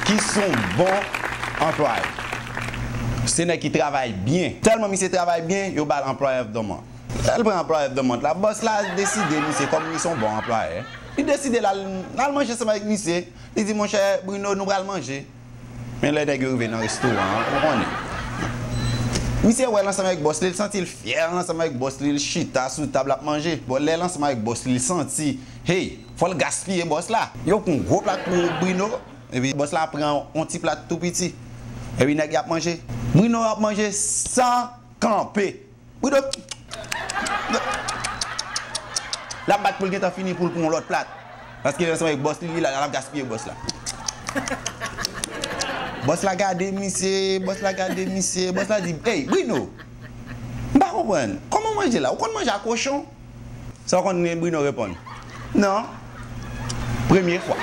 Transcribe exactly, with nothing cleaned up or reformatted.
Ki se yon bon anplwaye. Se nèg ki travay byen. Tèlman misye travay byen, yo ba l Employee of the Month. Lè l pran Employee of the Month la, bòs la deside, misye, kòm li se yon bon anplwaye, li deside l al, l al manje ansanm avèk misye. Li di, monchè Bruno, nou pral manje. Men lè nèg yo rive nan restoran an, ou konnen. Misye wè l ansanm avèk bòs li, l santi l fyè ansanm avèk bòs li, l chita sou tab l ap manje. Bon, lè l ansanm avèk bòs li, l santi, hey, fò l gaspiye bòs la. Yo pran gwo plat pou Bruno, epi bòs la pran yon ti plat tou piti. Epi nèg y ap manje. Bruno ap manje san kanpe. Bruno, l ap bat pou l gentan fini pou l pran yon lòt plat. Paske ansanm avèk bòs li, li la, l ap gaspiye bòs la. Bòs la gade misye, bòs la gade misye, bòs la di, hey, Bruno, m pa konprann. Kòman w manje la? Ou konn manje a kochon? Sa w konn Bruno reponn? Non. Premye fwa.